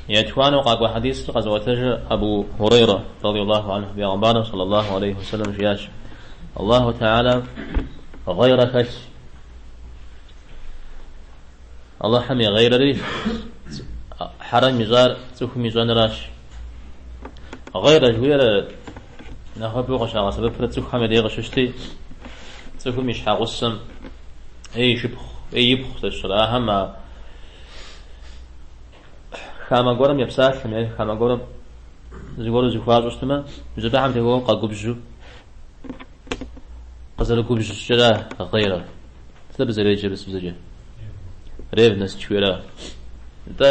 Етхуанэу къакӏуэ хьэдисыр къэзыӏуэтэжыр Абу Хурейрэ, радиаллаху анху, бегъымбарым, саллаллаху алейхи вассалам, жиӏащ, Аллаху Тэхьэлам гъейрэ хэлъщ. Аллахьым и гъейрэри хьэрэм ищӏар цӏыхум ищӏэныращ. Гъейрэ жыхуиӏэр нэхъыбэу къыщагъэсэбэпыр цӏыхухэм я дей къыщыщти, цӏыхум и щхьэгъусэм е и шыпхъу, е ипхъу зэщыр, ахэм а хамэ гуэрым епсалъэм е хамэ гуэрым зыгуэру зыхуащӏу щытмэ, мис абыхэм теухуауэ къэгубжьу, къызэрыгубжь щӏыкӏэра гъейрэр. Сыт абы зэреджэр урысыбзэкӏэ? Ревность жыхуиӏэра. Нтӏэ,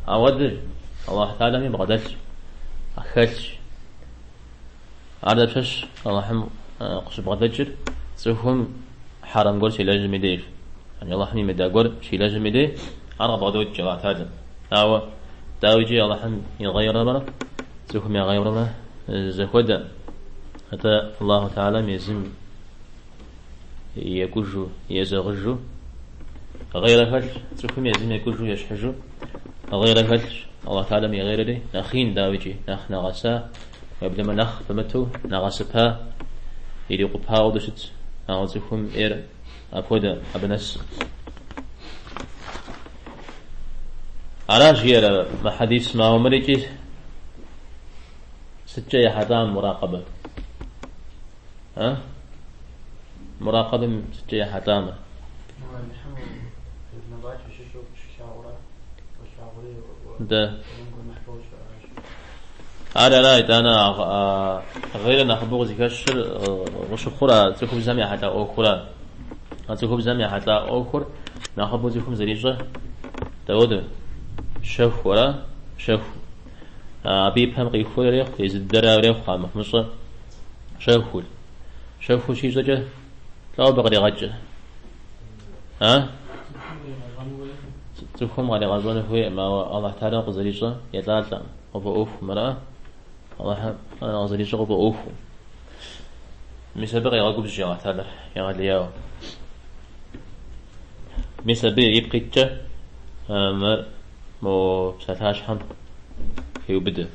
ауэдэр Аллахь Тэхьэлами бгъэдэлъщ, хэлъщ. Ар дапщэщ Аллахьым къыщыбгъэдэкӏыр цӏыхум хьэрэм гуэр щилэжьым и деж. Аллахьым имыда гуэр щилэжьым и дей ар къыбгъэдокӏ Аллахь Тэхьэлэм. Ауэ, дауикӏи, Аллахьым и гъейрэмрэ цӏыхум я гъейрэмрэ зэхуэдэ. Атӏэ Аллаху Тэхьэлэм езым екӏужу, езэгъыжу гъейрэ хэлъщ, цӏыхум езым екӏужу, ещхьыжу гъейрэ хэлъщ. Аллахь Тэхьэлэм и гъейрэри нэхъ ин, дауикӏи, нэхъ нэгъэса, уеблэмэ нэхъ пэмыту нэгъэсыпа, ирикъупауэ дыщытщ. Ауэ цӏыхум ейр апхуэдэ абы нэс. Аращ жиӏэр мы хьэдисым, ауэ мыр икӏи сыткӏэ ехьэлӏа муракъэбэ? А? Муракъэбэм сыткӏэ ехьэлӏа мыр? Алыхьым ревновать ущыщӏу щилъагъурэ, къилъагъури Да. гуэныхь бощӏэ, аращ. Ар ара, итӏанэ гъейрэ нэхъыбэу къызыхэщыр къыщыхъур а цӏыхубзэм ехьэлӏа ӏуэхура. А цӏыхубзэм ехьэлӏа ӏуэхур нэхъыбэу цӏыхум зэрищӏэр дауэду? Щэху, ара? Щэху. Абы и пэм къихуэу ирехъу, езы дыдэра ирехъу а мыхъумыщӏэр. Щэхур. Щэхуу щищӏэкӏэ лӏо абы къригъэкӏыр? А? Цӏыхум къаригъэщӏэну хуейкъым, ауэ Аллахь Тэхьэлам къызэрищӏэ елӏалӏэкъым, къыфӏэӏуэхукъым, ара? Аллахьым къызэрищӏэ къыфӏэӏуэхукъым. Мис абы къегъэгубжь Аллахь Тэхьэлар, егъэлеяуэ. Мис абы ипкъ иткӏэ мыр мо псалъащхьэм хеубыдэ.